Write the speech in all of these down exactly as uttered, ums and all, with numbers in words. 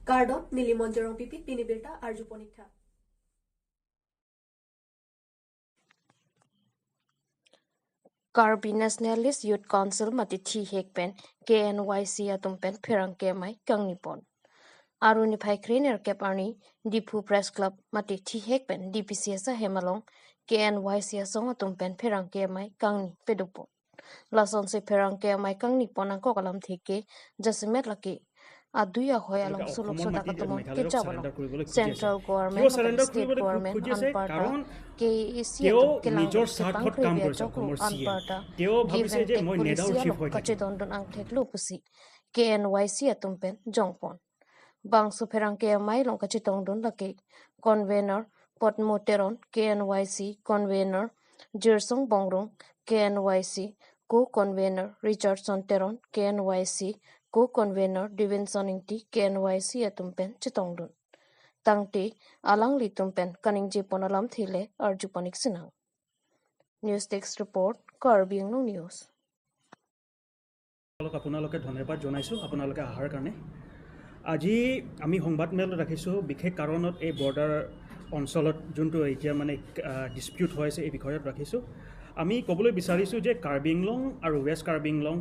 Kardom, neli Monjorong Pipi, pini birta arjupon ik tha. Karbi Nationalist Youth Council mate thihek pen K N Y C atum pen pherangke amei kangnipon. Arni phai krenerkep arni Diphu Press Club mate thihek pen D P C S ahem along K N Y C asong atum pen pherangke amei kangni pedopon. Lasonsi pherangke amei kangnipon angkok alamthe ke jasemet lake adui ahoi along suluk sodak atum kejap along central government, state government anparta, K A A C atum kelang kepangkre bia choklo anparta, give and take policy along kachedondun angthek lo pusi K N Y C atum pen jongpon. Bangso pherangke amei along kachetongdun lake convener Potmo Teron, K N Y C, convener Jirsong Bongrung, K N Y C, co-convener Richardson Teron, K N Y C, co-convener Davidson Ingti, K N Y C atum pen chetongdun. Tangte alanglitum pen kaningjepon alamthe le arjupon ik sinang. News Desk Report, Karbi Anglong News. আপোনালোকে ধন্যবাদ জনাইছোঁ আপোনালোকে অহাৰ কাৰণে। আজি আমি সংবাদমেল ৰাখিছোঁ বিশেষ কাৰণত, এই বৰ্ডাৰ অঞ্চলত যোনটো এতিয়া মানে ডিছপিউট হৈ আছে, এই বিষয়ত ৰাখিছোঁ। আমি ক'বলৈ বিচাৰিছোঁ যে কাৰ্বি আংলং আৰু ৱেষ্ট কাৰ্বি আংলং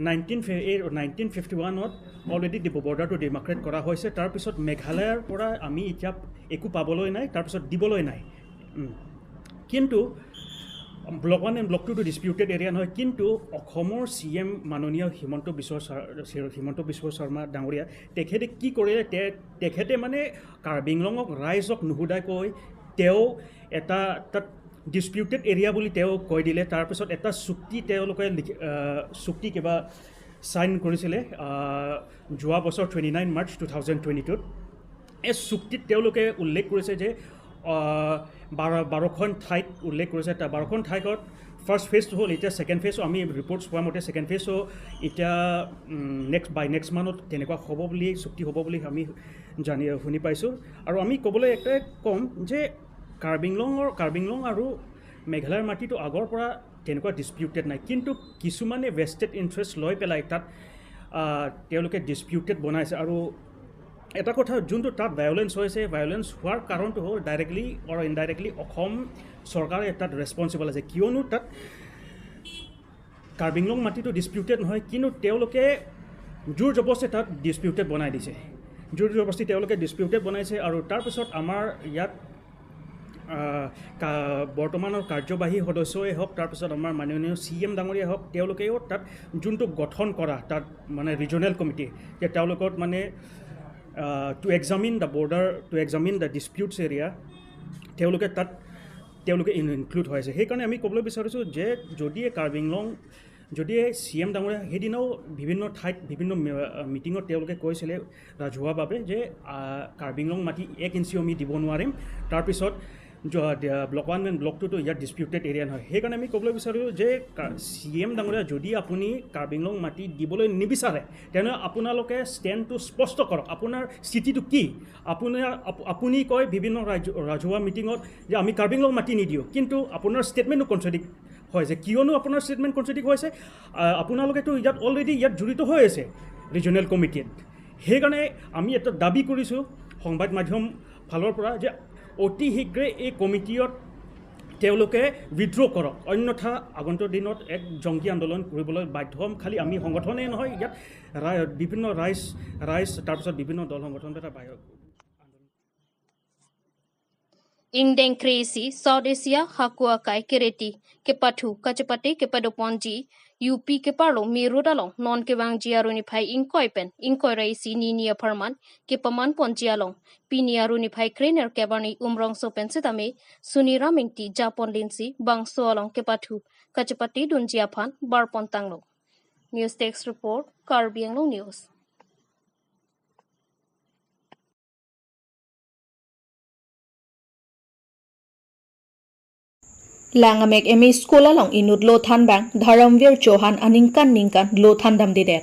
নাইনটিন ফে-, এই নাইনটিন ফিফটি ওৱানত অলৰেডি বৰ্ডাৰটো ডিমাৰ্কেট কৰা হৈছে। তাৰপিছত মেঘালয়ৰ পৰা আমি এতিয়া একো পাবলৈ নাই, তাৰপিছত দিবলৈ নাই। উম। কিন্তু ব্লক ওৱান এণ্ড ব্লক টুটো ডিছপিউটেড এৰিয়া নহয়, কিন্তু অসমৰ চি এম মাননীয় হিমন্ত বিশ্ব শৰ-, হিমন্ত বিশ্ব শৰ্মা ডাঙৰীয়া তেখেতে কি কৰিলে, তে-, তেখেতে মানে কাৰ্বি আংলঙক ৰাইজক নুসুধাকৈ তেওঁ এটা তাত ডিছপিউটেড এৰিয়া বুলি তেওঁ কৈ দিলে। তাৰপিছত এটা চুক্তি তেওঁলোকে লিখি, আহ, চুক্তি কিবা চাইন কৰিছিলে, আহ, যোৱা বছৰ twenty nine March two thousand twenty টুত। এই চুক্তিত তেওঁলোকে উল্লেখ কৰিছে যে, আহ, বাৰ, বাৰখন ঠাইত উল্লেখ কৰিছে। তা-, বাৰখন ঠাইত ফাৰ্ষ্ট ফেজটো হ'ল, এতিয়া ছেকেণ্ড ফেজটো আমি ৰিপৰ্টছ পোৱা মতে ছেকেণ্ড ফেজটো এতিয়া, উম, নেক্সট, বাই নেক্সট মান্থত তেনেকুৱা হ'ব বুলি, চুক্তি হ'ব বুলি আমি জানি, শুনি পাইছোঁ। আৰু আমি ক'বলৈ একটাই ক'ম যে কাৰ্বি আংলঙৰ, কাৰ্বি আংলং আৰু মেঘালয়ৰ মাটিটো আগৰ পৰা তেনেকুৱা ডিছপিউটেড নাই, কিন্তু কিছুমানে ভেষ্টেড ইণ্টাৰেষ্ট লৈ পেলাই তাত, আহ, তেওঁলোকে ডিছপিউটেড বনাইছে। আৰু এটা কথা, যোনটো তাত ভায়লেঞ্চ হৈছে, ভায়লেঞ্চ হোৱাৰ কাৰণটো হ'ল ডাইৰেক্টলি অৰ ইনডাইৰেক্টলি অসম চৰকাৰে তাত ৰেছপনচিবল আছে, কিয়নো তাত কাৰ্বি আংলং মাটিটো ডিছপিউটেড নহয়, কিন্তু তেওঁলোকে জোৰ জবৰদস্তি তাত ডিছপিউটেড বনাই দিছে। জোৰ জবৰদস্তি তেওঁলোকে ডিছপিউটেড বনাইছে। আৰু তাৰপিছত আমাৰ ইয়াত, আহ, কা-, বৰ্তমানৰ কাৰ্যবাহী সদস্যই হওক, তাৰপিছত আমাৰ মাননীয় চি এম ডাঙৰীয়াই হওক, তেওঁলোকেও তাত যোনটো গঠন কৰা তাত মানে ৰিজনেল কমিটি, যে তেওঁলোকক মানে, আহ, to examine the border, to examine the disputes area, তেওঁলোকে তাত, তেওঁলোকে ইন-, ইনক্লুড হৈ আছে। সেইকাৰণে আমি ক'বলৈ বিচাৰিছোঁ যে যদিহে কাৰ্বি আংলং, যদিহে চি এম ডাঙৰীয়া সেইদিনাও বিভিন্ন ঠাইত, বিভিন্ন মে-, মিটিঙত তেওঁলোকে কৈছিলে ৰাজহুৱাভাৱে যে, আহ, কাৰ্বি আংলং মাটি এক ইঞ্চিও আমি দিব নোৱাৰিম। তাৰপিছত য-, দে-, ব্লক ওৱান এণ্ড ব্লক টুটো ইয়াত ডিছপিউটেড এৰিয়া নহয়। সেইকাৰণে আমি ক'বলৈ বিচাৰোঁ যে কা-, চি এম ডাঙৰীয়া, যদি আপুনি কাৰ্বি আংলং মাটি দিবলৈ নিবিচাৰে, তেনে আপোনালোকে ষ্টেণ্ডটো স্পষ্ট কৰক, আপোনাৰ স্থিতিটো কি। আপোনাৰ আপ-, আপুনি কয় বিভিন্ন ৰাজ-, ৰাজহুৱা মিটিঙত যে আমি কাৰ্বি আংলং মাটি নিদিওঁ, কিন্তু আপোনাৰ ষ্টেটমেণ্টটো কণ্ট্ৰডিক্ট হৈছে। কিয়নো আপোনাৰ ষ্টেটমেণ্ট কণ্ট্ৰডিক্ট হৈছে? আহ, আপোনালোকেতো ইয়াত অলৰেডি ইয়াত জড়িত হৈ আছে ৰিজনেল কমিটিত। সেইকাৰণে আমি এটা দাবী কৰিছোঁ সংবাদ মাধ্যম ফালৰ পৰা যে অতি শীঘ্ৰে এই কমিটিত তেওঁলোকে উইথড্ৰ কৰক, অন্যথা আগন্তুক দিনত এক জংকী আন্দোলন কৰিবলৈ বাধ্য হ'ম। খালি আমি সংগঠনেই নহয়, ইয়াত ৰা-, বিভিন্ন ৰাইজ, ৰাইজ, তাৰপিছত বিভিন্ন দল সংগঠন এটা বাহিৰ আন্দোলন। Ingdeng kre-isi South Asia hako akai kereti kepathu kachepate kepadoponji U P keparlo Meerut along non kevangji arni phai ingkoi pen ingkoi ra isi nini apharman kepamanponji along pini arni phai krenerkep arni Umrongso pen setame Suniram Ingti japon linsi bangso along kepathu kachepatedunji aphan barpon tanglo. News Desk Report, Karbi Anglong News. Langamek M E School along inut lothan bang Dharamvir Chauhan aningkan ningkan lothan damdedet.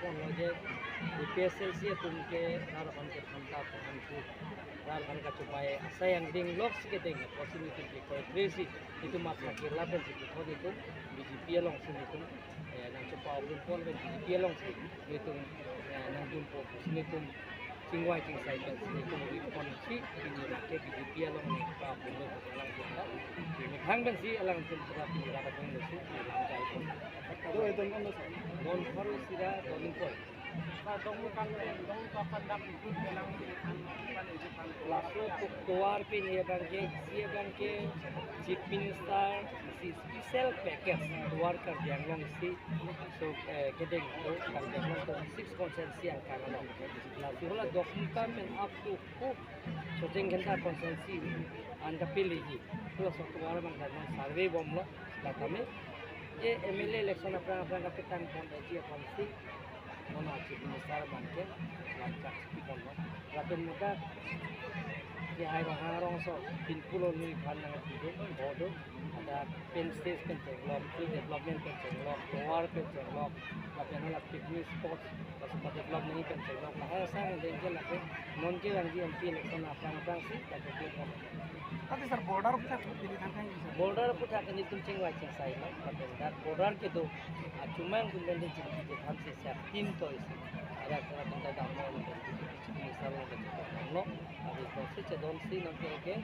ponlo je APHLC atum ke lar aphan ke thanta ponlo. Aphan kachobai asai angdeng lok si kedeng apotsi nelitum ke koi tresi nelitum matha kirla pensi kethon nelitum B J P alongsi nelitum, eh, nangchopa-ok rinpon pen B J P alongsi nelitum, eh, nangdunpo pusi nelitum chingvai chingsai pensi nelitum rinpon si pini lake B J P along nangchopa-ok rinlo pu alang rinlo. Methang pensi alangtum pura pini rata pun lo si nangchai pon. Ado itum kono sir? Non Pharo Sira Doning Poi. Sir, dongmukam pen, dongmukam pen dak ikut kelang di kan, kan ikut kan. Laso tok tovar pen ye abangke, isi abangke Chief Minister isi special package tovar Karbi Anglong isi, so, eh, kedeng do Karbi Anglong twenty-six constituency angkang along. Laso hala dongmukam pen up to, oh, Socheng Dhenta constituency an kapeleji. Laso tovar abang kan survey bomlo, la tame. Ye M L A election aphrang aphrang kapetang pon daji aphansi non a Chief Minister abangke lam chak si ponlo. Lapen muda ke hai rong harong so pinpulo lui phan nangpide, bodo, ada pen stage pen chenglok, field development pen chenglok, tovar pen chenglok, lapen hala picnic spots, laso pa develop nangji pen chenglok, lahai asai angdeng ke lake, non kevangji M P election aphrang aphrangsi, lake ke pon. Tadi sir, border aphuthak pini tangkai sir. Border aphuthak nelitum chingvai chingsailo, lapen dak border kedo achomang atum pen chingki je thamsi sir tin toisi. Ada kena tenta damlo, lapen chingki salo, lapen chingki damlo. Adi kosi chedonsi nonke ke,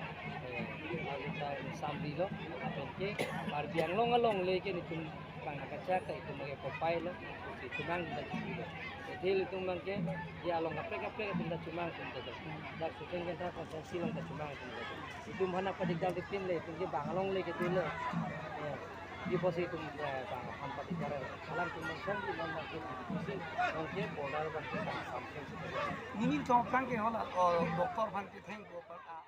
eh, lalu ta samrilo, lapen ke Karbi Anglong alongle ke nelitum bang nakachak ta itum ke kopailo, si chomang ta chilo. Jadi itum bangke, ya along kaprek kaprek itum ta chomang itum ta. Dak Socheng Dhenta constituency along ta chomang itum ta. Itum hana padik dal itum le, itum ke bang alongle ke tu le. Ya. Di posi itum, eh, bang aphan padik dal. Alang itum mensong di non bangke, posi bangke border bangke bang sampai situ. Nini tong aphrang ke hala, oh, doctor aphan ketheng ko, ah,